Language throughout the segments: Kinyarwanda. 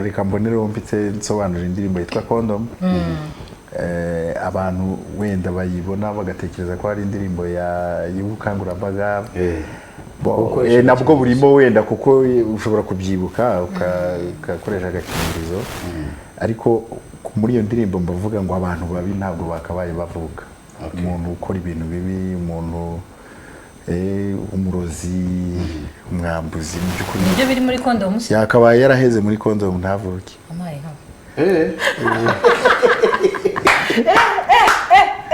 Reka mbonereho mpitse nsobanura indirimbo yitwa Condom. Abantu wenda bayibona bagatekereza ko hari indirimbo y'ubukangurambaga. Gukoresha Nabwo burimo wenda, kuko ushobora kubyibuka ugakoresha agakingirizo, ariko muri iyo ndirimbo mbavuga ngo abantu babi ntabwo bakabaye bavuka. Umuntu ukora ibintu bibi, umuntu umurozi, umwambuzi, mu by'ukuri Nibyo biri muri kondomu se? Yakabaye yaraheze muri kondomu, ntavuke. Amaye nka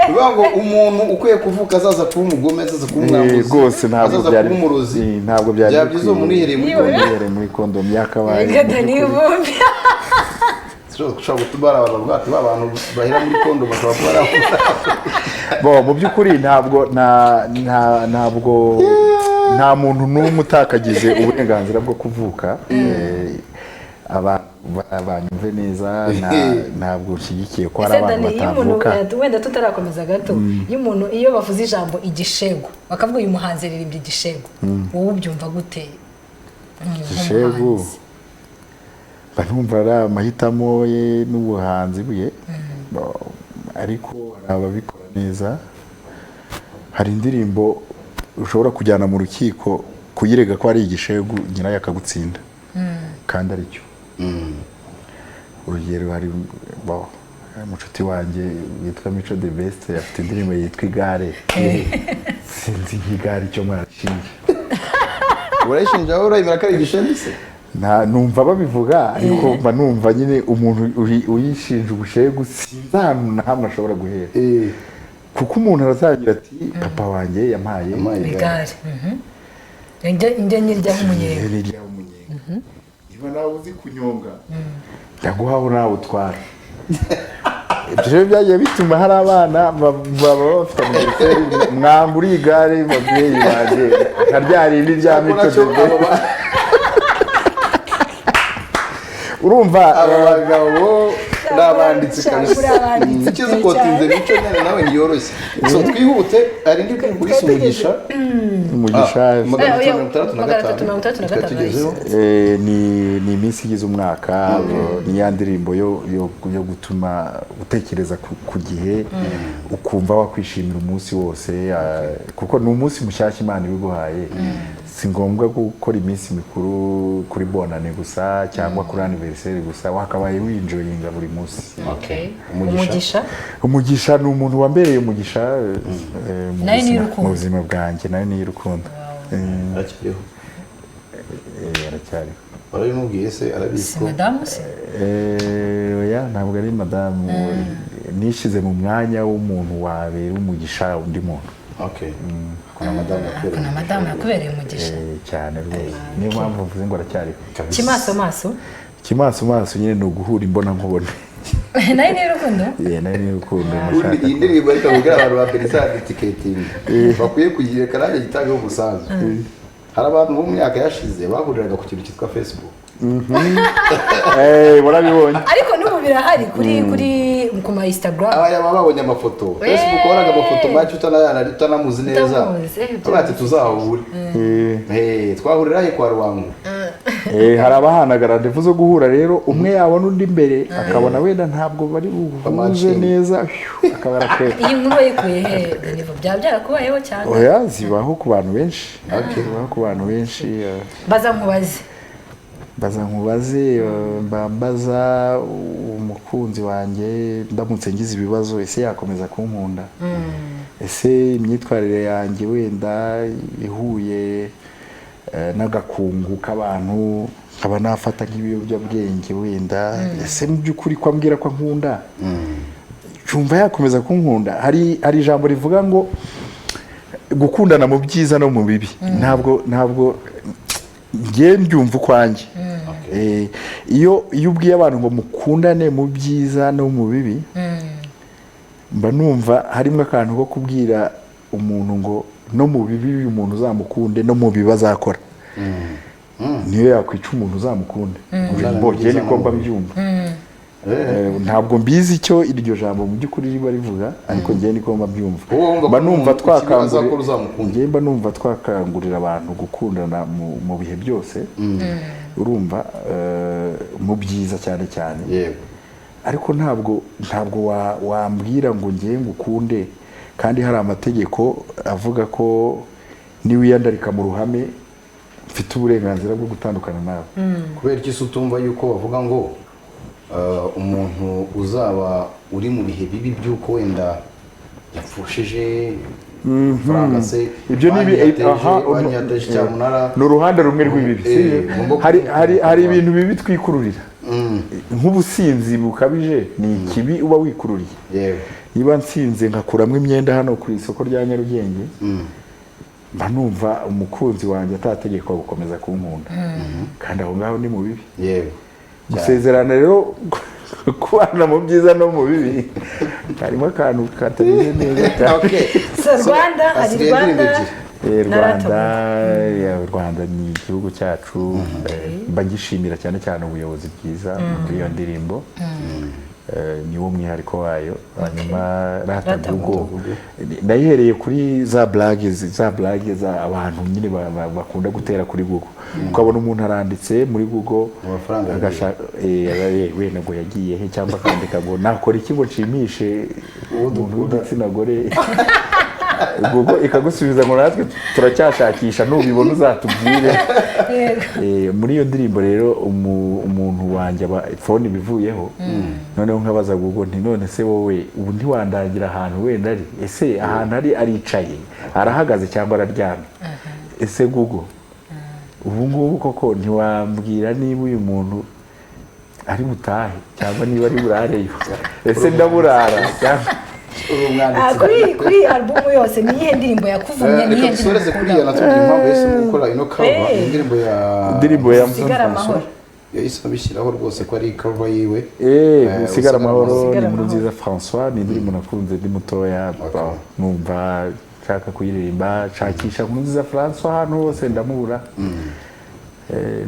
Bivuga ngo umuntu ukwiye kuvuka azaza kuba umugome, azaza kuba umwambuzi, Rwose ntabwo azaza byari kuba umurozi. Ntabwo byari Byaba byiza bikwiye. umuntu yihereye muri Umuntu kondomu. yihereye muri kondomu yakabaye Reka mu Dani by'ukuri. vumbi. Ushobora gutuma hari abantu bavuga ati ba bantu bahera muri kondomu bashobora kuba ari Bo, mu by'ukuri ntabwo nta nta ntabwo nta muntu n'umwe utakagize uburenganzira bwo kuvuka. Banyumve neza, ntabwo nshyigikiye ko hari Ese abantu Dani, iyo umuntu batavuka. Wenda tutarakomeza gato, iyo umuntu, iyo bavuze ijambo igishego, bakavuga uyu muhanzi aririmbye igishego, wowe ubyumva gute Igishegu? nk'umuhanzi? Mba numva ari amahitamo ye n'ubuhanzi bwe. Bo, ariko hari ababikora neza. Hari indirimbo ushobora kujyana mu rukiko kuyirega ko ari igishegu, nyirayo akagutsinda kandi aricyo. Urugero, hari, bo, umucuti wanjye witwa Mico The Best, afite indirimbo yitwa Igare. Sinzi nk'igare icyo mwarashinja. Urayishinja wowe? Urayemera ko ari igishegu se? Nta numva babivuga, ariko mba numva nyine umuntu uyishinja ubushegu, sinzi ahantu na hamwe ashobora guhera, kuko umuntu arazagira ati: "Papa wanjye yampaye Yampaye igare. Njya nyiryaho umunyenga." Niryaho umunyenga. Niba nawe uzi kunyonga, ndaguhaho nawe utwara." Ibyo rero byagiye bituma hari abana baba bafite anniversaire: "Mwanguriye igare, babyeyi banjye," nka rya rindi rya Ariko Mico nacyo The Best. Urumva Aba bagabo ni abanditsi Cyane, kabisa. muri abanditsi Icyiza pe ukotinze cyane. Mico nyine nawe ntiyoroshye. So twihute, hari indi ndirimbo yise Umugisha. Umugisha. Ah, 365. 365. Twari tugezeho. Ni iminsi igize umwaka, ni ya ndirimbo yo gutuma utekereza ku gihe, ukumva wakwishimira umunsi wose, kuko ni umunsi mushyashya Imana ibiguhaye. Si ngombwa gukora iminsi mikuru kuri bonane gusa cyangwa kuri anniversaire gusa, wakabaye winjoyinga buri munsi. Okay. Umugisha. Umugisha. Umugisha ni umuntu wambereye umugisha Nayo ni iy'urukundo. mu buzima bwanjye. Nayo ni iy'urukundo. Aracyariho? Aracyariho. Warabimubwiye se? Arabizi Si ko madamu se? Oya, ntabwo ari madamu. Nishyize mu mwanya w'umuntu wabera umugisha undi muntu. Okay, kuna madamu yakubereye. Na madamu yakubereye umugisha. Cyane rwose, niyo mpamvu mvuze ngo aracyariho. Kimaso maso. Kimaso maso nyine ni uguhura imbona nkubone. Nayo ni urukundo. Nayo ni urukundo. Ubundi Mushaka iyi ndirimbo, ariko kubwira abantu ba Berisade ticketing bakwiye kuyireka, nanjye gitangeho umusanzu. Hari abantu bo mu myaka yashize bahuriraga ku kintu cyitwa Facebook. Warabibonye? Ariko n'ubu birahari kuri ku ma Instagram. Aba baba babonye amafoto Facebook, wabonaga amafoto make utanamuzi neza. Utamuzi, Bavuga ati: "Tuzahure." "Twahurira he?" "Kwa Rubango." Hari abahanaga rendez-vous zo guhura rero, umwe yabona undi imbere akabona wenda ntabwo bari buhuze Bamatching. neza, phew, akaba arakwepa. Iyi nkuru wayikuye he, Danivo? Byaba byarakubayeho cyangwa? Oya, zibaho ku bantu benshi, zibaho ku bantu benshi. Baza nkubaze. Baza nkubaze, mba mbaza umukunzi wanjye: ndamutse ngize ibibazo, ese yakomeza kunkunda? Ese imyitwarire yanjye wenda ihuye n'agakungu k'abantu, nkaba nafata nk'ibiyobyabwenge wenda, ese mu by'ukuri ko ambwira ko ankunda, cyumva yakomeza kunkunda? Hari ijambo rivuga ngo gukundana mu byiza no mu bibi. Ntabwo njye mbyumva ukwanjye. Iyo ubwiye abantu ngo mukundane mu byiza no mu bibi, mba numva harimo akantu ko kubwira umuntu ngo no mu bibi uyu muntu uzamukunde, no mu bibi azakora, niyo yakwica umuntu uzamukunde. Mu Njye byiza niko no mu mba bibi. mbyumva. Ntabwo mbizi icyo iryo jambo mu by'ukuri riba rivuga, ariko njye niko mba mbyumva. Wowe wumva Mba ko numva umuntu ikibi twakangurira azakora uzamukunda. Njye mba numva twakangurira abantu gukundana mu bihe byose. Urumva, mu byiza cyane cyane. Ariko ntabwo wambwira ngo ngiye ngukunde kandi hari amategeko avuga ko niwiyandarika mu ruhame mfite uburenganzira bwo gutandukana nawe. Kubera iki se utumva yuko bavuga ngo umuntu uzaba uri mu bihe bibi by'uko wenda yapfushije amafaranga se, Ibyo ni banki yateje, aha, banki yateje cyamunara? Ni uruhande rumwe rw'ibibi, sibyo? Ugomba Hari ibintu bibi twikururira, nk'ubusinzi bukabije ni ikibi uba wikururiye. Niba nsinze nkakuramo imyenda hano ku isoko rya Nyarugenge, mba numva umukunzi wanjye atategekwa gukomeza kunkunda, kandi aho ngaho ni mu bibi. Gusezerana rero kubana mu byiza no mu bibi harimo akantu katameze neza cyane. So, Rwanda hari Hasigaye Rwanda indirimbo ebyiri. na Rwanda Ratabugu. Ya, Rwanda ni igihugu cyacu, mba ngishimira cyane cyane ubuyobozi bwiza muri iyo ndirimbo. Niwo mwihariko wayo. Hanyuma Rata Rata Google nayihereye kuri za blague za abantu nyine bakunda gutera kuri Google, ukabona umuntu aranditse muri Google Amafaranga agashaka wenda ngo yagiye he, cyangwa akandika ngo nakora iki ngo nshimishe umuntu w'igitsina gore, Google ikagusubiza ngo natwe turacyashakisha, nubibona uzatubwire. Muri iyo ndirimbo rero umuntu wanjye aba phone ibivuyeho, noneho nkabaza Google nti: "None se wowe ubu ntiwandangira ahantu wenda ari? Ese ahantu ari aricaye, arahagaze cyangwa araryamye? Ese Google, ubu ngubu koko ntiwambwira niba uyu muntu ari butahe cyangwa niba ari burareyo? Ese ndaburara cyangwa?" Uri Ah, umwanditsi. Kuri album yose ni iyihe ndirimbo yakuvumye? Ni Reka iyihe dusoreze ndirimbo kuri iyo ukunda? natubwira impamvu yahisemo gukora ino cover, indirimbo ya Indirimbo ya Usigare Amahoro. Yahise abishyiraho rwose ko ari cover yiwe. Usigare Amahoro Usigare ni Amahoro. Nkurunziza François, ni indirimbo nakunze ndi mutoya. Numva nshaka kuyiririmba, nshakisha Nkurunziza François ahantu hose ndamubura.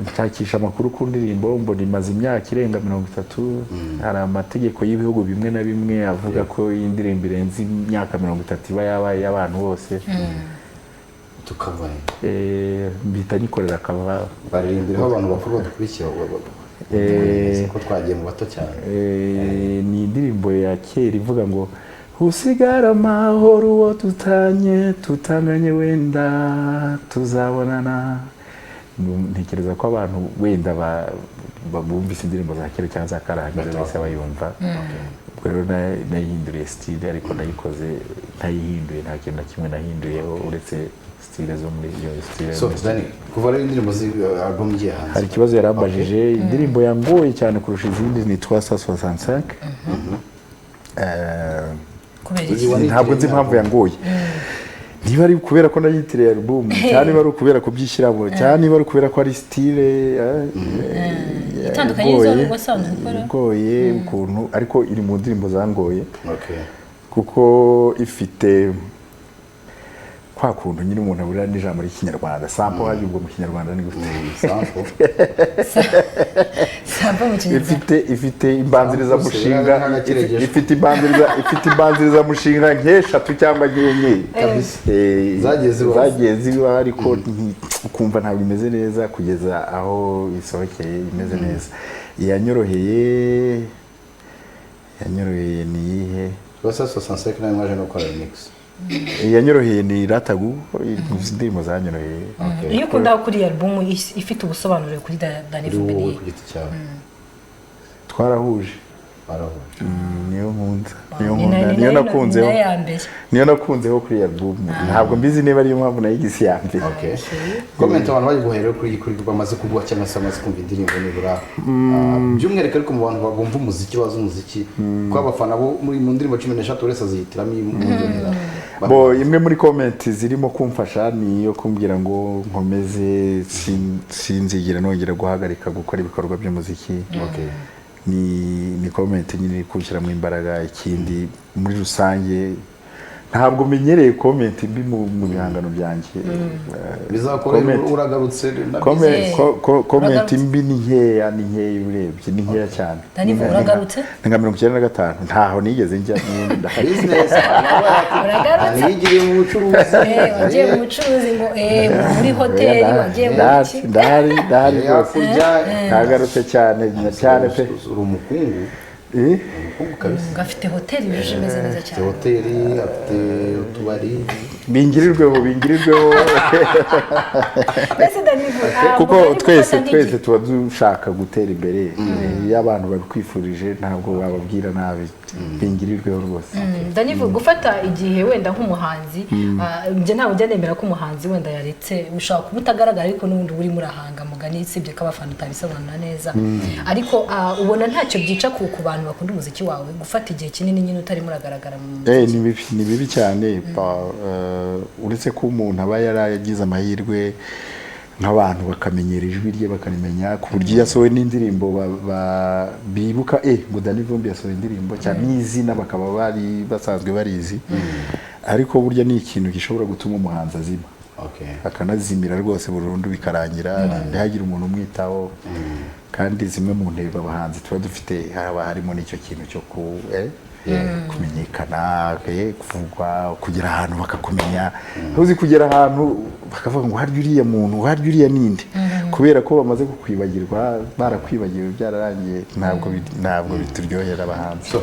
Nshakisha amakuru ku ndirimbo, mbona imaze imyaka irenga 30. Hari amategeko y'ibihugu bimwe na bimwe avuga ko iyi ndirimbo irenze imyaka 30 iba yabaye iy'abantu bose. Tukava Mpita nyikorera cover. Baririmbiraho abantu bakuru badukurikira ko twagiye mu bato cyane. Ni indirimbo ya kera ivuga ngo: "Usigara amahoro uwo tutanye, tutanganye wenda tuzabonana." Ntekereza ko abantu wenda bumvise indirimbo za kera cyangwa za karahanyuze bahise bayumva. Ubwo rero nayihinduriye style, ariko nayikoze ntayihinduye, nta kintu na kimwe nahinduyeho uretse style zo muri iyo style. So Dani, kuva rero indirimbo zi album igiye hanze, Hari ikibazo yarambajije. Indirimbo yangoye cyane kurusha izindi ni 365. Kubera iki? Uzi Ntabwo nzi impamvu yangoye, niba ari ukubera ko nayitiriye album, cyangwa niba ari ukubera kubyishyiramo, cyangwa niba ari ukubera ko ari style Itandukanye n'izo wari wasanzwe ukora. Igoye ukuntu, ariko iri mu ndirimbo zangoye kuko ifite kwa kuntu nyine umuntu aburira n'ijambo ry'Ikinyarwanda, sample hajya ubwo mu Kinyarwanda ni gute? Sample. Sample mu Kinyarwanda. Ifite imbanzirizamushinga Sample. Ifite imbanzirizamushinga nk'eshatu cyangwa nk'enye. Kabisa. Zagiye zibaho. Zagiye zibaho, ariko ukumva ntabwo imeze neza kugeza aho isohokeye imeze neza. Iyanyoroheye ni iyihe? 365 nawe mwaje no gukora remix. Iyanyoroheye ni Ratagu, indirimbo zanyoroheye. Iyo ukunda kuri iyi album ifite ubusobanuro kuri Dani Kuri wowe Vumbi? ku giti cyawe. Twarahuje. Barahuje. Niyo nkunda, niyo Ni nkunda, ni niyo nakunzeho. Ni nayo ya mbere. Niyo nakunzeho kuri iyi album. Ntabwo mbizi niba ariyo mpamvu nayigize iya mbere. Okay. Comment abantu bari guhera kuri bamaze kuguha cyangwa se bamaze kumva indirimbo nibura, by'umwihariko ariko mu bantu bumva umuziki, bazi umuziki, kuko abafana bo muri mu ndirimbo 13 buri wese azihitiramo imuryohera. Bo imwe muri comment zirimo kumfasha ni iyo kumbwira ngo nkomeze, sinzigera nongera guhagarika gukora ibikorwa by'umuziki. Ni comment nyine iri kunshyiramo imbaraga. Ikindi muri rusange Ntabwo menyereye comment mbi mu bihangano byanjye. Bizakora uragarutse na Comment Uragarutse. mbi ni nkeya, ni nkeya, urebye ni nkeya cyane. Dani, Ni uragarutse? Ni nka 95, ntaho nigeze njya n'ubundi ndahari. Business. Uragarutse? Yigiriye mu bucuruzi. Wagiye mu bucuruzi ngo muri hoteli, wagiye mu Ndahari, ki? ndahari, ndahari rwose. Hakurya. Ntagarutse cyane cyane pe. Uri umukungu. Eh? Umukungu kabisa. Ngo afite hoteli yuje imeze neza Afite cyane. hoteli, afite utubari. Bingirirweho, bingirirweho. Mbese Dani, Kuko mugani twese gufata nk'igihe. Twese tuba dushaka gutera imbere. Iyo abantu babikwifurije ntabwo wababwira nabi. Bingirirweho rwose. Dani, gufata igihe wenda nk'umuhanzi, njye ntabwo njya nemera ko umuhanzi wenda yaretse. Ushobora kuba utagaragara ariko n'ubundi uba urimo urahanga, mugani, usibye ko abafana utabisobanura neza, ariko ubona ntacyo byica ku bantu bakunda umuziki wawe gufata igihe kinini nyine utarimo uragaragara mu Ni bibi, ni bibi cyane. Uretse ko umuntu aba yaragize amahirwe nk'abantu bakamenyera ijwi rye, bakarimenya ku buryo iyo asohoye n'indirimbo bibuka ngo Danny Vumbi yasohoye indirimbo cyane, n'izina bakaba bari basanzwe barizi. Ariko burya ni ikintu gishobora gutuma umuhanzi azima, akanazimira rwose burundu, bikarangira ntihagire umuntu umwitaho. Kandi zimwe mu ntego abahanzi tuba dufite haba harimo n'icyo kintu cyo kumenyekana, kuvugwa, kugera ahantu bakakumenya. Uzi kugera ahantu bakavuga ngo harya uriya muntu, harya uriya ninde? Kubera ko bamaze kukwibagirwa, barakwibagiwe, byararangiye. Ntabwo bituryohera abahanzi. So